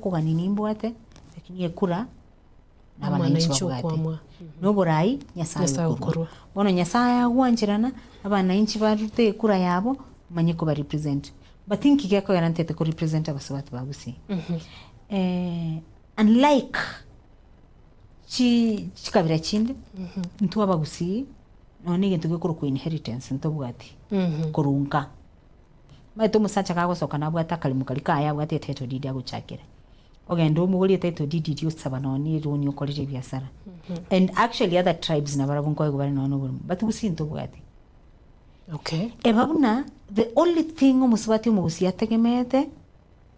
Okogania nimbwate, lakini ekura na abananchi Omwananchi babwate. okoamua. Na oborai Nyasaye Nyasaye okorua. okorua. Bono Nyasaye agwancherana, abananchi barute ekura yabo, manye koba represent. But inki gekogera ntete ko represent abasubati ba Gusii? Unlike chi chikabira chinde, intwe abagusii nonya na egento gekorokwa inheritance ntobwati korwa nka. Omanyete omosacha kagosoka nabwate akarimo karia kaye abwate etitle deed agochakera, ogenda omogorie etitle deed eria osaba nonya na eroni okorere ebiasara. And actually other tribes nabarabwo nkoegwa bare nonya na oboremo but gusii ntobwati. Okay. Eba buna the only thing omosubati omogusii ategemeete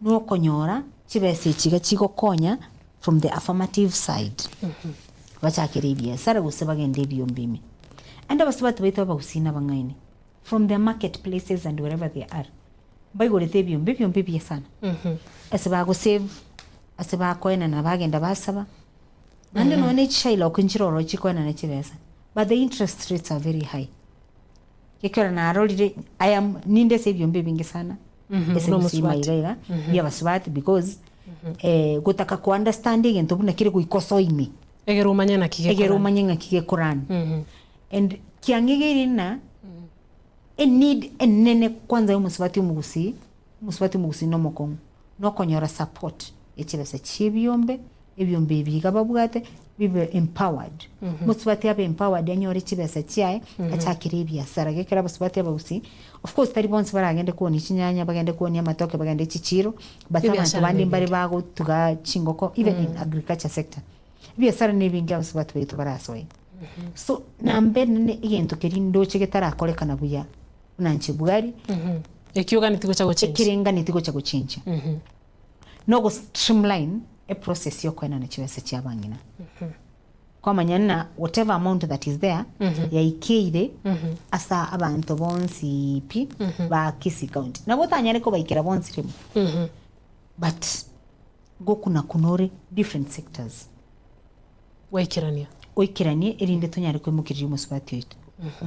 nokonyora chibesa echi iga chigokonya from the affirmative side bachakere ebiasara gose bagende ebiombe ime. Naende abasubati baito abagusii nabang'aini from their market places and wherever they are mbaigorete ebiombe ebiombe ebiya sana ase bagosave ase bakoenana bagenda basaba naende nonya ne chishylock nchire ororo chikoenana chibesa but the interest rates are very high. Ekero narorire I am ninde ase ebiombe ebinge sana ase buna gusii omosubati. iga iga bia abasubati because gotaka ko understand egento buna kere goika osoe ime Egere omanye naki egere gekorana. omanye ng'aki gekorana and kiang'egeire ng'a eneed enene kwanza ya omosubati omogusii, omosubati omogusii na omokong'u nokonyora support ya chibesa chia ebiombe, ebiombe ebi iga babwate bibe empowered. Omosubati abe empowered anyore chibesa chiaye achakere ebiasara gekero abasubati abagusii, of course tari bonsi baragende koonia chinyanya, bagende koonia amatoke, bagende chichiro, but abanto Ebiasara bande mbare nebinge. bagotuga chingoko even in agriculture sector. Ebiasara nebinge abasubati baito barasoe. So namba enene egento keria ndoche getarakorekana buya buna inche bwari, Ekio oganeti gocha gochenjia. ekerenganeti gocha gochenjia. Nogo streamline eprocess ya okoenana chibesa chia abang'ina. Kwamanya ng'a whatever amount that is there, yaikeire ase abanto bonsi pi ba Kisii County. Nabo otanyare kobaikera bonsi rimo, but gokuna kuna ore different sectors. Gwaikerania. Oikeranie erinde tonyare koimokereria omosubati oito.